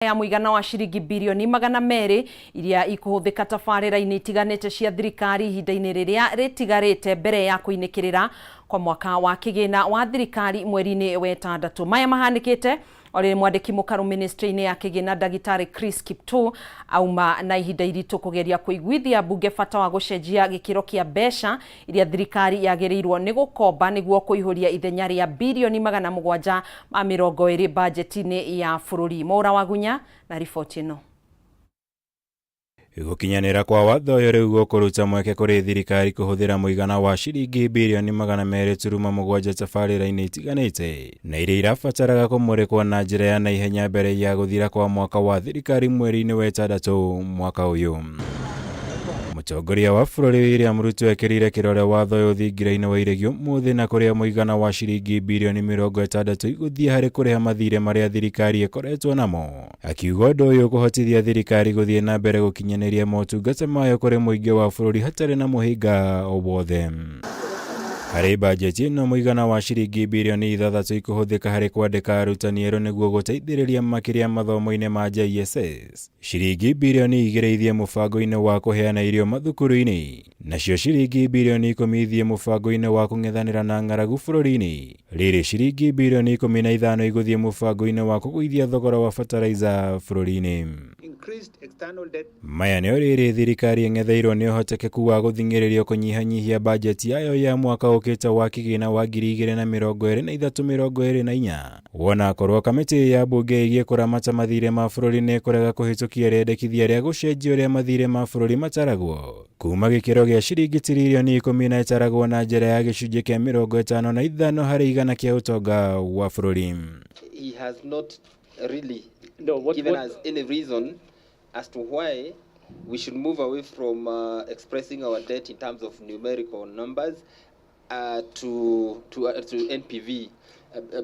Ya mũigana wa ciringi birioni 200 iria ikũhũthĩka tabarĩra-inĩ itiganĩte cia thirikari ihinda-inĩ rĩrĩa rĩtigarĩte mbere ya kũinĩkĩrĩra kwa mwaka wa kĩgĩna wa thirikari mweri-inĩ wa ĩtandatũ. Maya mahanĩkĩte o rĩrĩ mwandĩki mũkaru ministry-inĩ ya kĩgĩna ndagĩtarĩ Chris Kiptoo auma na ihinda iritũ kũgeria kũiguithia mbunge bata wa gũcenjia gĩkĩro kĩa mbeca iria thirikari yagĩrĩirwo nĩ gũkomba nĩguo kũihũria ithenya rĩa birioni 720 bajeti-inĩ ya bũrũri. Mwaura Wagunya na riboti ĩno. Gũkinyanĩra kwa watho ũyũ rĩu gũkũruta mweke kũrĩ thirikari kũhũthĩra mũigana wa ciringi birioni 200.7 tabarĩra-inĩ itiganĩte na iria irabataraga kũmũrĩkwo na njĩra ya naihenya mbere ya gũthira kwa mwaka wa thirikari mweri-inĩ wa ĩtandatũ mwaka ũyũ. Mũtongoria wa bũrũri William Ruto ekĩrĩire kĩrore watho ũyũ thingira-inĩ wa iregi ũmũthĩ na kũrĩa mũigana wa ciringi birioni 60 igũthiĩ harĩ kũrĩha mathirĩ marĩa thirikari ĩkoretwo namo. Akiuga ũndũ ũyũ ũkũhotithia thirikari gũthiĩ na mbere gũkinyanĩria motungata mayo kũrĩ mũingĩ wa bũrũri hatarĩ na mũhĩnga o wothe. Harĩ bajeti ĩno mũigana wa ciringi birioni 6 ikũhũthĩka harĩ kwandĩka arutani erũ nĩguo gũteithĩrĩria makĩria mathomo-inĩ ma JSS. Ciringi birioni 2 ithiĩ mũbango-inĩ wa kũheana irio mathukuru-inĩ, nacio ciringi birioni 10 ithiĩ mũbango-inĩ wa kũng'ethanĩra na ng'aragu bũrũri-inĩ. Rĩrĩ ciringi birioni 15 igũthiĩ mũbango-inĩ wa kũgũithia thogora wa bataraitha bũrũri-inĩ. Maya nĩ o rĩrĩ thirikari ĩng'etheirwo nĩ ũhotekeku wa gũthing'ĩrĩrio kũnyihanyihia bajeti yayo ya mwaka ũkĩte wa kĩgĩna wa 2023/24. Wona akorwo kamĩtĩ ya mbunge ĩgiĩ kũramata mathirĩ ma bũrũri nĩ ĩkũrega kũhĩtũkia rĩendekithia rĩa gũcenjia ũrĩa mathirĩ ma bũrũri mataragwo kuma gĩkĩro gĩa ciringi tiririoni 10 na ĩtaragwo na njĩra ya gĩcunjĩ kĩa 55 harĩ igana kĩa ũtonga wa bũrũri. He has not really No, what, given what, us any reason as to why we should move away from expressing our debt in terms of numerical numbers to NPV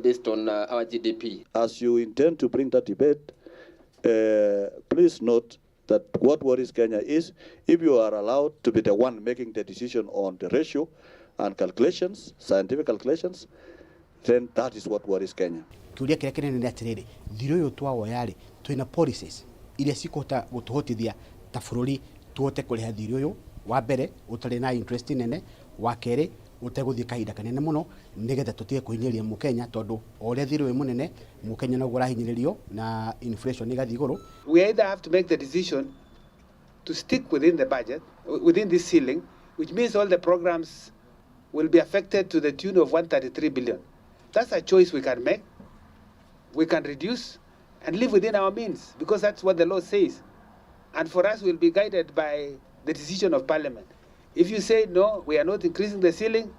based on our GDP. As you intend to bring that debate, please note that what worries Kenya is if you are allowed to be the one making the decision on the ratio and calculations, scientific calculations, then that is what worries Kenya. Kĩũria kĩrĩa kĩnene nĩ atĩrĩrĩ, thirĩ ũyũ twawoya rĩ, twĩna policies iria cikũhota gũtũhotithia ta bũrũri tũhote kũrĩha thirĩ ũyũ, wa mbere ũtarĩ na interest nene, wa kerĩ ũtegũthiĩ kahinda kanene mũno, nĩgetha tũtige kũhinyĩrĩria mũkenya, tondũ o ũrĩa thirĩ wĩ mũnene, mũkenya noguo ũrahinyĩrĩrio na inflation ĩgathiĩ igũrũ. We either have to make the decision to stick within the budget, within this ceiling, which means all the programs will be affected to the tune of 133 billion. That's a choice we can make. We can reduce and live within our means because that's what the law says. And for us, we'll be guided by the decision of Parliament. If you say, no, we are not increasing the ceiling,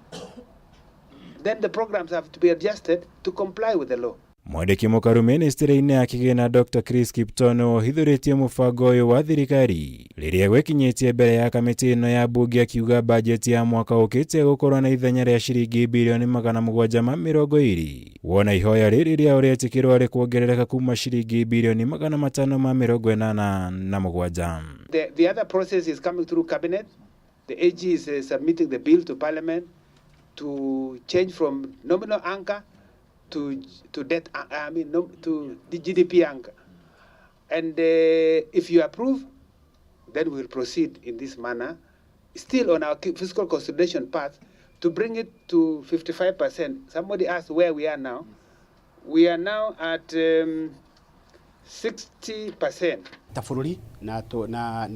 then the programs have to be adjusted to comply with the law. Mwandĩki mũkaru ministry-inĩ ya kĩgĩna Dr Chris Kiptoo ũhithũrĩtie mũbango ũyũ wa thirikari rĩrĩa gwĩkinyĩtie mbere ya kamĩtĩ ĩno ya mbunge, akiuga bajeti ya mwaka ũkĩte gũkorwo na ithenya rĩa ciringi birioni 720, wona ihoya rĩrĩ rĩao rĩetĩkĩrwo rĩkuongerereka kuma ciringi birioni 587. The other process is coming through cabinet. The AG is submitting the bill to Parliament to change from nominal anchor to debt, I mean, no, to the GDP anchor. And if you approve, then we will proceed in this manner, still on our fiscal consolidation path to bring it to 55%. Somebody asked where we are now. We are now at 60%. Ta bũrũri na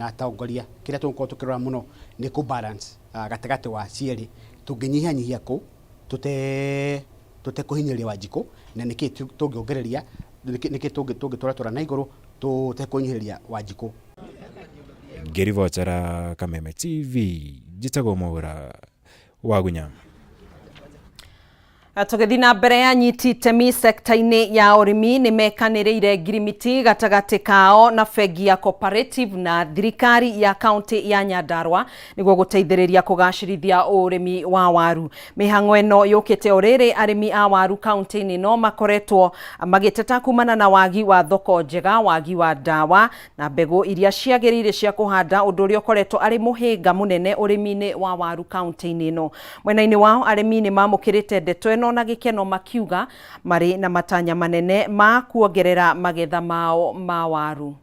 atongoria, kĩrĩa tũgũkorwo tũkĩrora mũno nĩ kũ balance gatagatĩ wa cierĩ, tũngĩnyihanyihia kũ tũte kũhinyĩrĩria Wanjikũ, na nĩkĩ tũngĩongereria, nĩkĩ tũngĩtwaratwara na igũrũ tũtekũnyihĩrĩria Wanjikũ. Ngĩribotera Kameme TV, njĩtagwo Mwaura Wagunya. Tũgĩthiĩ na mbere, anyiti itemi sekta-inĩ ya ũrĩmi nĩ mekanĩrĩire ngirimiti gatagatĩ kao na bengi ya Cooperative na thirikari ya kaunti ya Nyandarua nĩguo gũteithĩrĩria kũgacĩrithia ũrĩmi wa waru. Mĩhang'o ĩno yũkĩte o rĩrĩ arĩmi a waru kaunti-inĩ no makoretwo magĩteta kumana na wagi wa thoko njega, wagi wa ndawa na mbegũ iria ciagĩrĩire cia kũhanda, ũndũ ũrĩa ũkoretwo arĩ mũhĩnga mũnene ũrĩmi-inĩ wa waru kaunti-inĩ ĩno. Mwena-inĩ wao, arĩmi nĩ mamũkĩrĩte ndeto ĩno. ĩno na gĩkeno makiuga marĩ na matanya manene ma kuongerera magetha mao ma waru.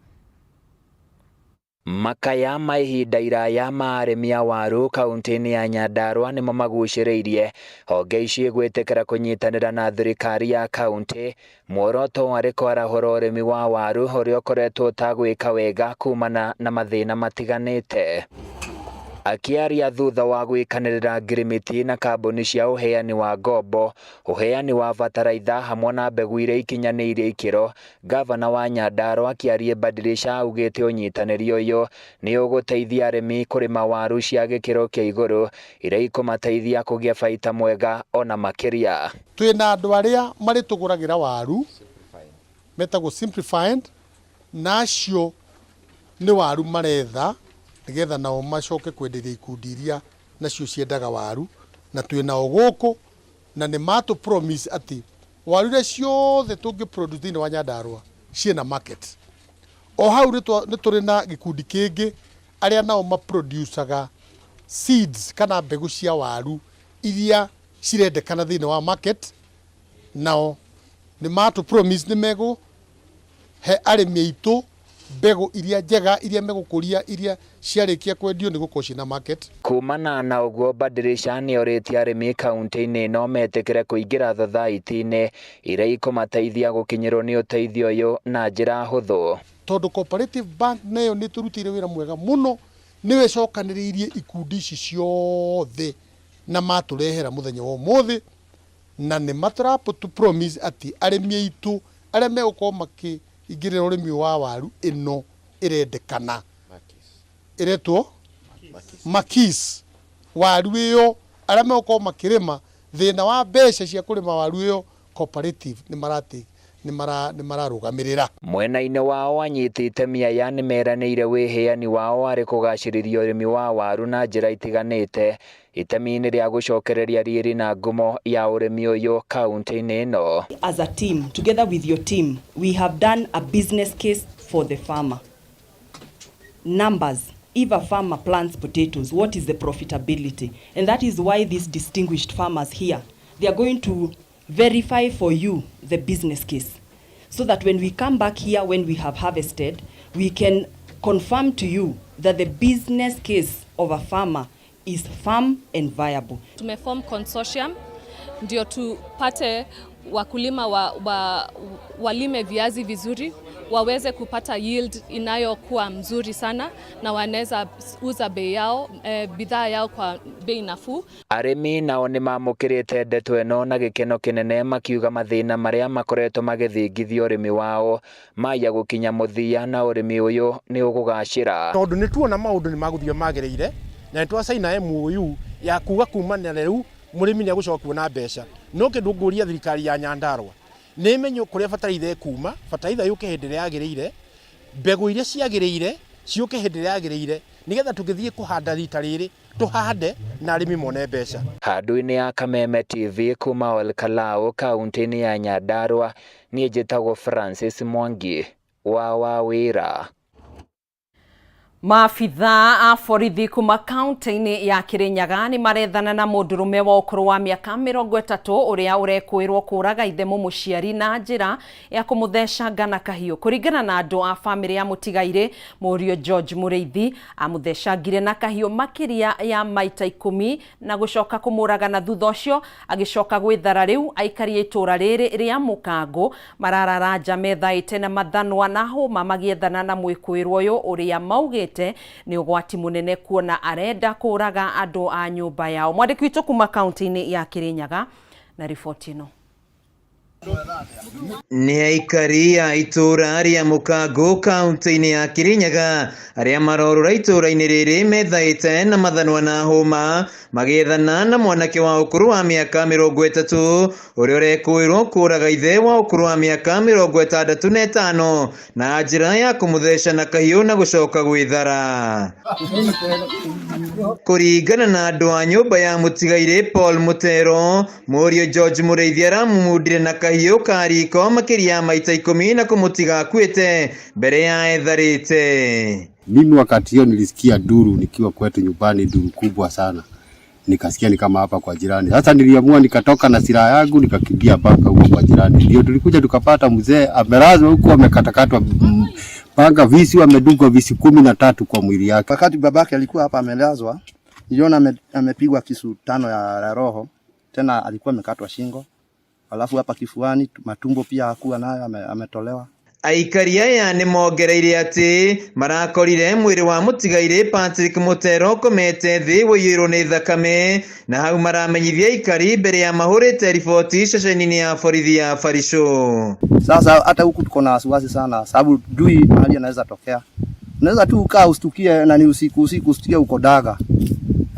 Makaya ma ihinda iraya ma arĩmi a waru kaunti-inĩ ya Nyandarua nĩmo magucĩrĩirie honge ici gwĩtĩkĩra kũnyitanĩra na thirikari ya kaunti. Muoroto warĩ kwarahũra ũrĩmi wa waru ũrĩa ũkoretwo ũtagwĩka wega kumana na mathĩna matiganĩte. Akĩaria thutha wa gwĩkanĩrĩra ngirimiti na kambuni cia ũheani wa ngombo, ũheani wa bataraitha hamwe na mbegũ iria ikinyanĩirie ikĩro, ngavana wa Nyandarua Kĩarie Badilisha augĩte ũnyitanĩri ũyũ nĩ ũgũteithia arĩmi kũrĩma waru cia gĩkĩro kĩa igũrũ iria ikũmateithia kũgĩa baita mwega ona makĩria. Twĩna andũ arĩa marĩtũgũragĩra waru metagwo Simplified, na acio nĩ waru maretha nigetha nao macoke kwenderia ikundi iria nacio ciendaga waru, na twĩ nao gũkũ na nĩ matũ promise atĩ waru iria ciothe tũngĩ produce thĩinĩ wa Nyandarua ciĩna market. O hau nĩ tũrĩ na gĩkundi kĩngĩ arĩa nao maproducaga seeds kana mbegũ cia waru iria cirendekana thĩinĩ wa market, nao nĩ matũ promise nĩ megũ he arĩmi aitũ mbegũ iria njega iria megũkũria iria ciarĩkia kwendio nĩ gũkorwo ciĩna market. Kumana na ũguo Badilisha nĩorĩtie arĩmi kaunti-inĩ ĩno metĩkĩre kũingĩra thothaitĩ-inĩ iria ikũmateithia gũkinyĩrwo nĩ ũteithio ũyũ na njĩra hũthũ. Tondũ Cooperative Bank nayo nĩ tũrutĩire wĩra mwega mũno, nĩwe ĩcokanĩrĩirie ikundi ici ciothe na matũrehera mũthenya wa ũmũthĩ, na nĩ matũra promise atĩ arĩmi aitũ arĩa megũkorwo makĩingĩrĩra ũrĩmi wa waru ĩno ĩrendekana ĩretwo Makis, waru ĩyo arĩa megũkorwo makĩrĩma thĩna wa mbeca cia kũrĩma waru ĩyo cooperative nĩ mararũgamĩrĩra. Mwena-inĩ wao anyiti itemi aya nĩ meranĩire wĩheani wao harĩ kũgacĩrithia ũrĩmi wa waru na njĩra itiganĩte itemi-inĩ rĩa gũcokereria riri na ngumo ya ũrĩmi ũyũ kaunti-inĩ ĩno. As a team, together with your team, we have done a business case for the farmer. Numbers. If a farmer plants potatoes, what is the profitability? And that is why these distinguished farmers here, they are going to verify for you the business case, so that when we come back here, when we have harvested, we can confirm to you that the business case of a farmer is firm and viable. Tumeform consortium ndio tupate wakulima walime viazi vizuri, waweze kupata yield inayokuwa mzuri sana na wanaweza uza bei yao, bidhaa yao kwa bei nafuu. Arĩmi nao nĩ mamũkĩrĩte ndeto ĩno na gĩkeno kĩnene makiuga mathĩna marĩa makoretwo magĩthingithia ũrĩmi wao maya gũkinya mũthia na ũrĩmi ũyũ nĩ ũgũgacĩra. Tondũ nĩ tuona maũndũ nĩ magũthiĩ magĩrĩire na nĩ twacaina MOU ya kuga kuma na rĩu mũrĩmi nĩ egũcoka kuona mbeca. No kĩndũ ngũria thirikari ya Nyandarua nĩ ĩmenye kũrĩa bataraitha ĩkuma, bataraitha yũke hĩndĩ ĩrĩa yagĩrĩire, mbegũ iria ciagĩrĩire ciũke hĩndĩ ĩrĩa yagĩrĩire, nĩgetha tũgĩthiĩ kũhanda rita rĩrĩ tũhande na arĩmi mone mbeca. Handũ-inĩ ya Kameme TV kuma Olkalau kaunti-inĩ ya Nyandarua, niĩ njĩtagwo Francis Mwangi wa Wawĩra. Maabithaa a borithi kuma kaunti-inĩ ya Kirinyaga nĩ marethana na mũndũrũme wa ũkũrũ wa mĩaka 30 ũrĩa ũrekũĩrwo kũraga ithe mũmũciari na njĩra ya kũmũthecanga na kahiũ. Kũringana na andũ a bamĩrĩ ya mũtigairĩ mũriũ George Mũrĩithi amũthecangire na kahiũ makĩria ya maita 10 na gũcoka kũmũraga, na thutha ũcio agĩcoka gwĩthara. Rĩu aikaria itũra rĩrĩ rĩa Mũkangũ marararanja methaĩte na mathanwa na hũma magĩethana na mwĩkũĩrwo ũyũ ũrĩa maugĩte nĩ ũgwati mũnene kuona arenda kũraga andũ a nyũmba yao. Mwandĩki witũ kuma kaunti-inĩ ya Kirinyaga na riboti ĩno. Nĩ aikari a itũra rĩa Mũkangũ kaunti-inĩ ya Kirinyaga arĩa marorũra itũra-inĩ rĩrĩ methaĩte na mathanwa na hũma magĩethana na mwanake wa ũkũrũ wa mĩaka 30 ũrĩa ũrekũĩrwo kũraga ithe wa ũkũrũ wa mĩaka 65 na njĩra ya kũmũtheca na kahiũ na gũcoka gwĩthara. Kũringana na andũ a nyũmba ya mũtigairĩ Paul Mutero, mũriũ George Mũrĩithi aramũmundire na kahiũ ka riko makĩria ya maita 10 na kũmũtiga akuĩte mbere ya etharĩte. Mimi wakati hiyo nilisikia duru nikiwa kwetu nyumbani, duru kubwa sana. Nikasikia ni kama hapa kwa jirani. Sasa niliamua nikatoka na silaha yangu nikakimbia mpaka huko kwa jirani. Ndio tulikuja tukapata mzee amelazwa huku amekatakatwa panga visu, amedungwa visu 13 kwa mwili yake. Wakati babake alikuwa hapa amelazwa, niliona amepigwa kisu 5 ya roho, tena alikuwa amekatwa shingo, alafu hapa kifuani, matumbo pia hakuwa nayo, ametolewa. Aikari aya nĩ mongereire atĩ marakorire mwĩrĩ wa mũtigairĩ Patrick Mutero ũkomete thĩ ũiyũirwo nĩ thakame na hau maramenyithia aikari mbere ya mahũrĩte riboti ceceni-inĩ ya borithi ya Barisho. Sasa hata huku tuko na wasiwasi sana sababu dui mahali anaweza tokea. Unaweza tu ukaa ustukie na ni usiku usiku ustukie uko daga.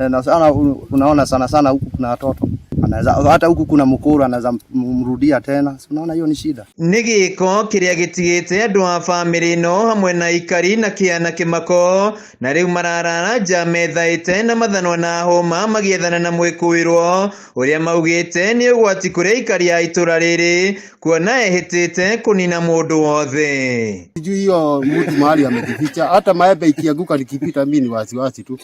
Na sana unaona sana sana huku kuna watoto. Anaweza hata huku kuna mukuru anaweza mrudia tena. Si unaona hiyo ni shida. Nĩ gĩko kĩrĩa gĩtigĩte andũ a bamĩrĩ ĩno hamwe na aikari na kĩana kĩmako na rĩu mararara nja methaĩte na mathanwa na hũma magĩethana na mwĩkũĩrwo ũrĩa maugĩte nĩ ũgwati kũrĩ aikari a itũra rĩrĩ kuona ehĩtĩte kũnina mũndũ wothe. Sijui hiyo mtu mahali amejificha, hata maembe ikianguka nikipita mimi ni wasiwasi tu,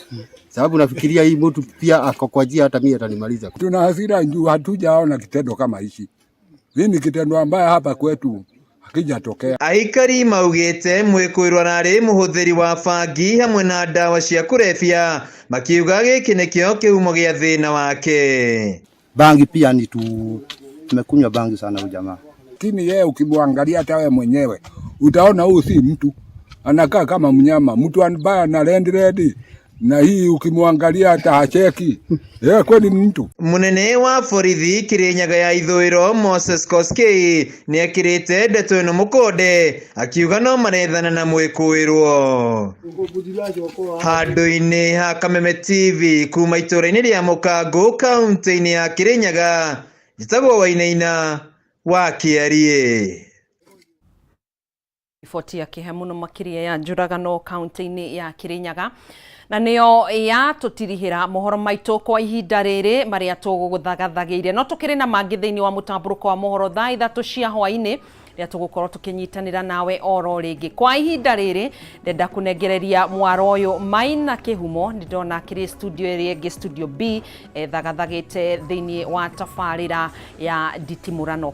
sababu nafikiria hii mtu pia ako kwa njia, hata mimi atanimaliza. Tuna hasira juu hatujaona kitendo kama hichi. Hii ni kitendo ambaye hapa kwetu hakijatokea. Aikari maugĩte mwĩkũĩrwo ararĩ mũhũthĩri wa bangi hamwe na ndawa cia kũrebia makiuga gĩkĩ nĩkĩo kĩhumo gĩa thĩna wake. Bangi pia ni tumekunywa bangi sana huyu jamaa. Lakini yeye ukimwangalia hata wewe mwenyewe utaona huyu si mtu, anakaa kama mnyama, mtu ambaye ana red na hii ukimwangalia hata hacheki. Yeye kweli ni mtu. Munene wa borithi Kirinyaga ya ithũĩro Moses Koskei nĩekĩrĩte ndeto ĩno mũkonde akiuga no marethana na mwĩkũĩrwo. Handũ-inĩ ha Kameme TV kuma itũũra-inĩ rĩa Mũkangũ kaũntĩ-inĩ ya Kirinyaga, njĩtagwo Wainaina wa Kĩariĩ. Riboti ya kĩeha mũno makĩria ya njũragano kaunti-inĩ ya Kirinyaga na nĩyo yatũtirihĩra mohoro maitũ kwa ihinda rĩrĩ marĩa tũgũthagathagĩire no tũkĩrĩ na mangĩ thĩinĩ wa mũtambũrũko wa mohoro thaa 3 cia hwaĩ-inĩ rĩrĩa tũgũkorwo tũkĩnyitanĩra nawe oro rĩngĩ. Kwa ihinda rĩrĩ ndenda kũnengereria mwaro ũyũ Maina Kĩhumo, nĩ ndona akĩrĩ studio ĩrĩa ĩngĩ studio B ethagathagĩte thĩinĩ wa tabarĩra ya nditimũrano.